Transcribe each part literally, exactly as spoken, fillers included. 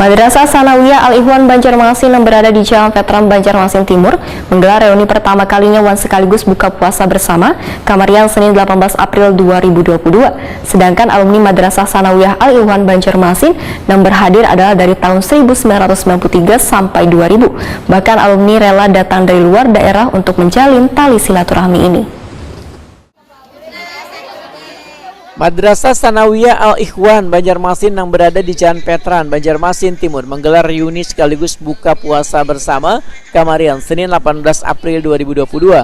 Madrasah Sanawiyah Al-Ikhwan Banjarmasin yang berada di Jalan Veteran Banjarmasin Timur menggelar reuni pertama kalinya wan sekaligus buka puasa bersama, kamarian Senin delapan belas April dua ribu dua puluh dua. Sedangkan alumni Madrasah Sanawiyah Al-Ikhwan Banjarmasin yang berhadir adalah dari tahun seribu sembilan ratus sembilan puluh tiga sampai dua ribu. Bahkan alumni rela datang dari luar daerah untuk menjalin tali silaturahmi ini. Madrasah Sanawiyah Al-Ikhwan Banjarmasin yang berada di Jalan Petran, Banjarmasin Timur menggelar reuni sekaligus buka puasa bersama kamarian Senin delapan belas April dua ribu dua puluh dua.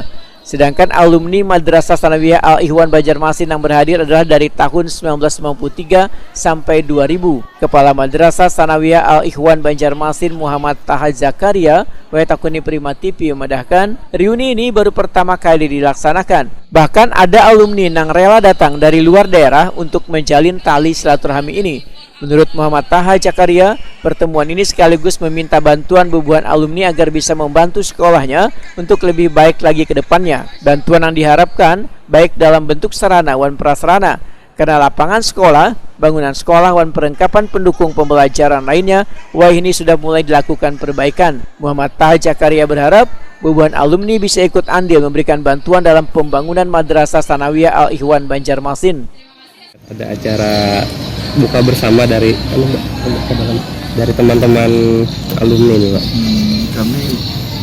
Sedangkan alumni Madrasah Sanawiyah Al-Ikhwan Banjarmasin yang berhadir adalah dari tahun sembilan belas sembilan puluh tiga sampai dua ribu. Kepala Madrasah Sanawiyah Al-Ikhwan Banjarmasin Muhammad Taha Zakaria, wae takuni Prima T V memadahkan, reuni ini baru pertama kali dilaksanakan. Bahkan ada alumni nang rela datang dari luar daerah untuk menjalin tali silaturahmi ini. Menurut Muhammad Taha Zakaria, pertemuan ini sekaligus meminta bantuan bubuhan alumni agar bisa membantu sekolahnya untuk lebih baik lagi ke depannya. Bantuan yang diharapkan baik dalam bentuk sarana wan prasarana, karena lapangan sekolah, bangunan sekolah wan perlengkapan pendukung pembelajaran lainnya, wayah ini sudah mulai dilakukan perbaikan. Muhammad Taha Zakaria berharap bubuhan alumni bisa ikut andil memberikan bantuan dalam pembangunan Madrasah Sanawiyah Al-Ikhwan Banjarmasin. Ada acara buka bersama dari anu, Mbak, ke dalam, dari teman-teman alumni ini, Pak. Hmm, kami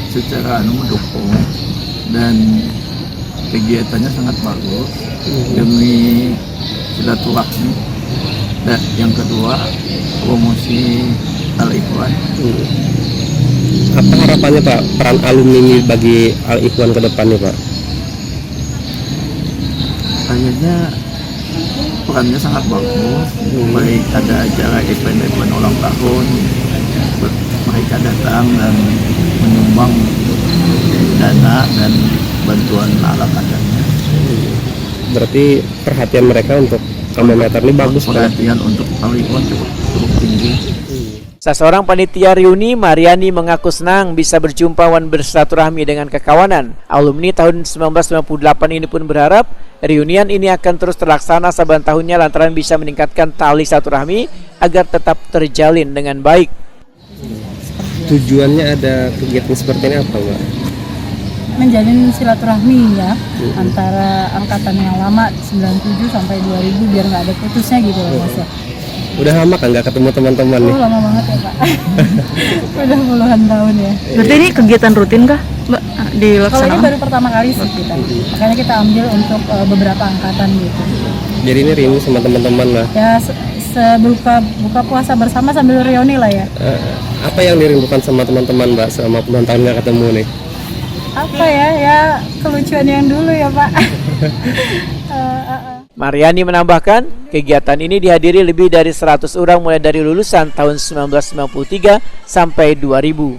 secara anu mendukung dan kegiatannya sangat bagus demi silaturahmi dan yang kedua promosi Al Ikhwan. Apa harapannya, Pak, peran alumni ini bagi Al Ikhwan ke depannya, Pak? Kayaknya perannya sangat bagus, baik ada acara event-event ulang tahun, mereka datang dan menyumbang dana dan bantuan alat adatnya. Berarti perhatian mereka untuk Kamometer ini bagus, Pak. Perhatian untuk Al Ikhwan cukup, cukup tinggi. Saseorang panitia reuni, Mariani, mengaku senang bisa berjumpa wan bersilaturahmi dengan kekawanan. Alumni tahun sembilan belas sembilan puluh delapan ini pun berharap reunian ini akan terus terlaksana saban tahunnya lantaran bisa meningkatkan tali silaturahmi agar tetap terjalin dengan baik. Tujuannya ada kegiatan seperti ini apa, Mbak? Menjalin silaturahmi ya antara angkatan yang lama sembilan tujuh sampai dua ribu biar nggak ada putusnya gitu loh, Mas, ya. Udah lama kan nggak ketemu teman-teman nih? Oh, lama banget ya, Pak. Udah puluhan tahun ya. Berarti ini kegiatan rutin kah, Mbak, Kalau ini dilaksanakan? Baru pertama kali sih kita. Makanya kita ambil untuk eh, beberapa angkatan gitu. Jadi ini rindu sama teman-teman lah. Ya se- sebuka buka puasa bersama sambil reuni lah ya. Eh, apa yang dirindukan sama teman-teman, Mbak, selama puluhan tahun nggak ketemu nih? Apa ya? Ya kelucuan yang dulu ya, Pak. Eh, eh, eh. Mariani menambahkan, kegiatan ini dihadiri lebih dari seratus orang mulai dari lulusan tahun sembilan belas sembilan puluh tiga sampai dua ribu.